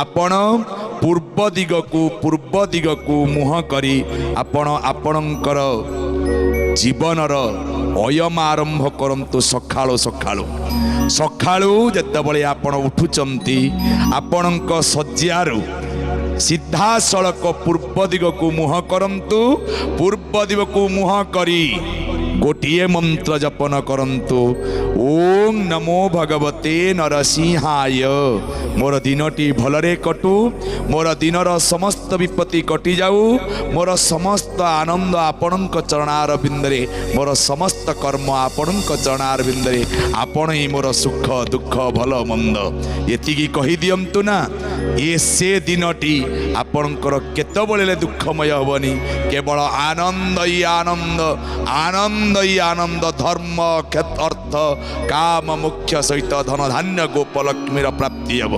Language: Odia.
ଆପଣ ପୂର୍ବ ଦିଗକୁ ମୁହଁ କରି ଆପଣ ଆପଣଙ୍କର ଜୀବନର ଅୟମ ଆରମ୍ଭ କରନ୍ତୁ। ସକାଳୁ ସକାଳୁ ସକାଳୁ ଯେତେବେଳେ ଆପଣ ଉଠୁଛନ୍ତି, ଆପଣଙ୍କ ଶଯ୍ୟାରୁ ସିଧାସଳଖ ପୂର୍ବ ଦିଗକୁ ମୁହଁ କରନ୍ତୁ। ପୂର୍ବ ଦିଗକୁ ମୁହଁ କରି ଗୋଟିଏ ମନ୍ତ୍ର ଜପନ କରନ୍ତୁ, ଓಂ ନମୋ ଭଗବତେ ନରସିଂହାୟ। ମୋର ଦିନଟି ଭଲରେ କଟୁ, ମୋର ଦିନର ସମସ୍ତ ବିପତ୍ତି କଟିଯାଉ, ମୋର ସମସ୍ତ ଆନନ୍ଦ ଆପଣଙ୍କ ଚରଣାର ବିନ୍ଦରେ, ମୋର ସମସ୍ତ କର୍ମ ଆପଣଙ୍କ ଚରଣାର ବିନ୍ଦରେ, ଆପଣ ହିଁ ମୋର ସୁଖ ଦୁଃଖ ଭଲ ମନ୍ଦ, ଏତିକି କହିଦିଅନ୍ତୁ ନା, ଏ ସେ ଦିନଟି ଆପଣଙ୍କର କେତେବେଳେ ହେଲେ ଦୁଃଖମୟ ହେବନି। କେବଳ ଆନନ୍ଦ ହି ଆନନ୍ଦ, ଆନନ୍ଦ ହି ଆନନ୍ଦ। ଧର୍ମ, ଅର୍ଥ, କାମ, ମୋକ୍ଷ ସହିତ ଧନ ଧାନ୍ୟ ଗୋପଲକ୍ଷ୍ମୀର ପ୍ରାପ୍ତି ହେବ।